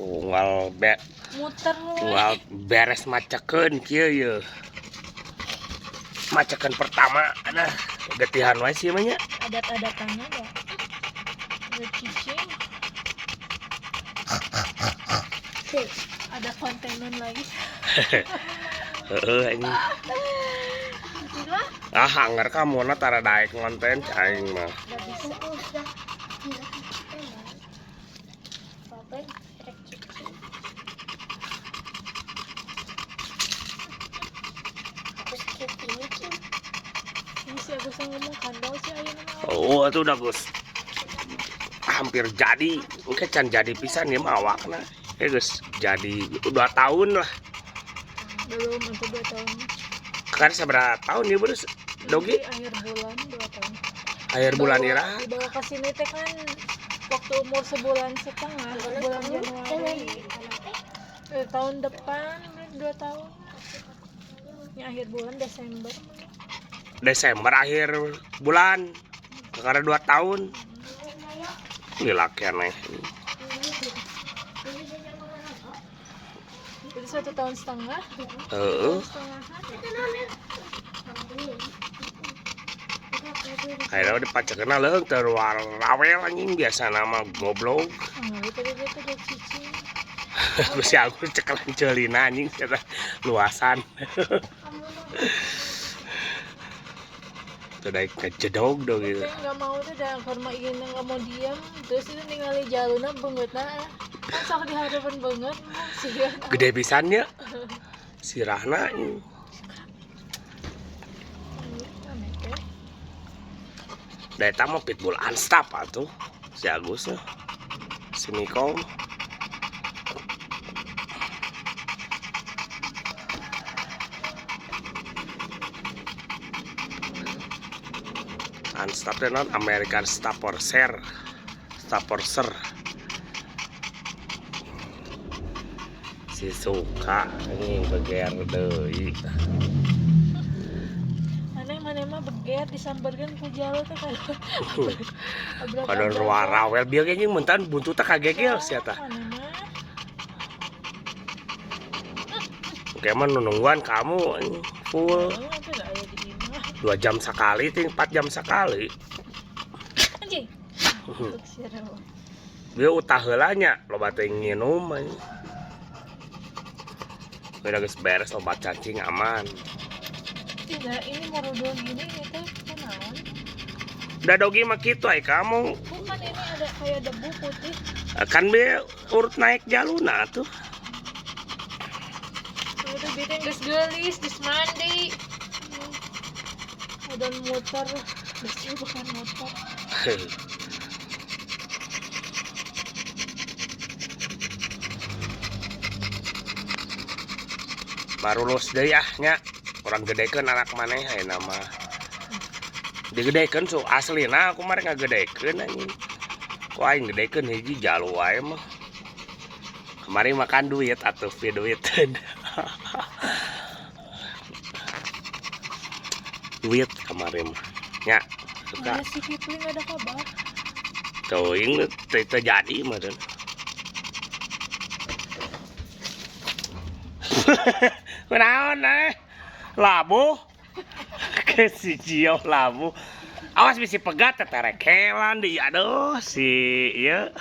Unggal be Muter unggal beres macakeun kieu ye. Macakeun pertama nah getihan wae sih mah nya. Adat-adatannya enggak. Ada cicing. Ada kontenan lagi. Heeh anjing. Ah anggar kamu na tara daek ngonten aing mah. Gak bisa. Ini si Agus ngomong kandau sih ayeuna mah. Oh, itu udah Gus. Hampir jadi. Oke, can jadi pisan ya mah awakna. Eh Gus, jadi 2 tahun lah. Belum untuk 2 tahun. Kan seberapa tahun ya, Bro? Dogi Ini akhir bulan 2 tahun. Akhir bulan ira. Dibawa ke sini teh kan waktu umur sebulan setengah, bulan Januari. Tahun depan 2 tahun. Ini akhir bulan Desember. Desember akhir bulan. Karena 2 tahun. Ini laki aneh. Jadi 1 tahun setengah. Heeh. Akhirnya dipacakeun leuh teu rawel anjing biasa nama goblok. Tadi dia tuh udah cicing. Si Agus cekelan ceulina anjing kata luasan. Tuh daek kejedog dong gitu. Nggak mau tuh dah karena ingin nggak mau diam. Terus itu ningali jaluna beungeutna. Kan sok di hadapan banget sih. Gede pisan nya. Sirahna anjing. Da eta mah pitbull unstop atuh si Agus mah. Si Miko. Unstop teh naon? American Staffordshire. Staffordshire. Si suka anjing beger deui. Maneh mah beger disamberkeun ku jalu teh kalau. Kadon rawel bieu ge anjing mentan buntutna kagegel sia tah. Oke mah nungguan kamu anjing full. 2 jam sekali, ting 4 jam sekali. Anjing. Dia utah heula nya, loba teh nginum anjing. Udah geus beres obat cacing aman. Tidak, ini mau rodol gini itu kunaon? Udah dogi mah kitu ai kamu. Bukan, ini ada kayak debu putih. Kan be urut naik jaluna tuh. Udah bikin geus geulis, geus mandi. Udah muter, geus bukan motor. Marulus deui ah nya. Urang gedekeun anak maneh ayeuna mah. Digedekeun so aslina aku mah rek ngagedekeun anjing. Ku aing gedekeun hiji jalu wae mah. Kemarin makan duit atuh pi duiteun. Duit kemarin mah. Nya suka. Mana si Kipling ada kabar? Teuing teu jadi mah teu. Kunaon eh? Labuh. Ke si Cio labuh. Awas bisi pegat teh terekelan di aduh si ieu.